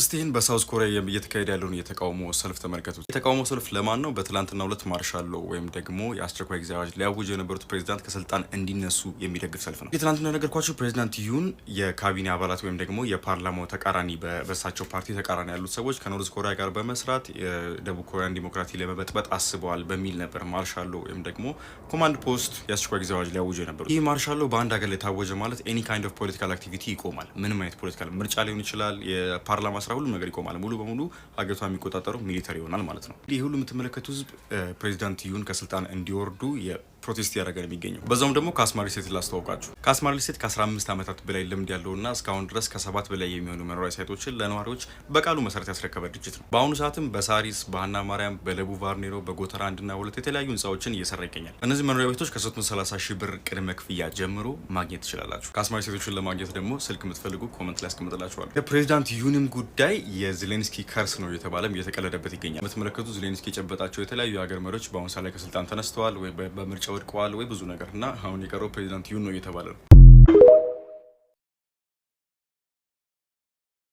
እስቲ ይህን በ South Korea እየተካሄደ ያለውን የተቃውሞ ሰልፍ ተመልከቱ። የተቃውሞ ሰልፍ ለማን ነው? በትላንትናው ዕለት martial law ወይም ደግሞ የአስቸኳይ ጊዜ አዋጅ ሊያውጁ የነበሩት ፕሬዚዳንት ከስልጣን እንዲነሱ የሚደግፍ ሰልፍ ነው። የትላንትና ነገርኳቸው። ፕሬዚዳንት ዩን የካቢኔ አባላት ወይም ደግሞ የፓርላማው ተቃራኒ፣ በሳቸው ፓርቲ ተቃራኒ ያሉት ሰዎች ከ North Korea ጋር በመስራት የደቡብ ኮሪያን ዲሞክራሲ ለመበጥበጥ አስበዋል በሚል ነበር martial law ወይም ደግሞ command post የአስቸኳይ ጊዜ አዋጅ ሊያውጁ የነበሩት። ይህ martial law በአንድ ሀገር ላይ ታወጀ ማለት any kind of political activity ይቆማል። ምንም አይነት political ምርጫ ሊሆን ይችላል፣ የፓርላማ ስራ፣ ሁሉም ነገር ይቆማል። ሙሉ በሙሉ ሀገሪቷ የሚቆጣጠረው military ይሆናል ማለት ነው። ይህ ሁሉ የምትመለከቱ ህዝብ ፕሬዚዳንት ዩን ከስልጣን እንዲወርዱ protest እያደረገ ነው የሚገኘው። በዛውም ደግሞ ካስማ ሪል ስቴት ላስተዋውቃችሁ። ካስማ ሪል ስቴት ከ15 ዓመታት በላይ ልምድ ያለውና እስካሁን ድረስ ከሰባት በላይ የሚሆኑ መኖሪያ site ኦችን ለነዋሪዎች በቃሉ መሰረት ያስረከበ ድርጅት ነው። በአሁኑ ሰዓትም በሳሪስ፣ በሀና ማርያም፣ በለቡ ቫርኔሮ፣ በጎተራ 1ና 2 የተለያዩ ህንፃዎችን እየሰራ ይገኛል። እነዚህ መኖሪያ ቤቶች ከ330 ሺህ ብር ቅድመ ክፍያ ጀምሮ ማግኘት ትችላላችሁ። ካስማ ሪል ስቴቶችን ለማግኘት ደግሞ ስልክ የምትፈልጉ comment ላይ አስቀምጥላችኋለሁ። የፕሬዚዳንት ዩንም ጉዳይ የዜሌንስኪ curse ነው እየተባለም እየተቀለደበት ይገኛል። የምትመለከቱ ዜሌንስኪ የጨበጣቸው የተለያዩ የሀገር መሪዎች በአሁኑ ሰዓት ላይ ከስልጣን ተነስተዋል ወይ በምርጫ ወድቀዋል ወይ ብዙ ነገር እና አሁን የቀረው ፕሬዚዳንት ዩን ነው እየተባለ ነው።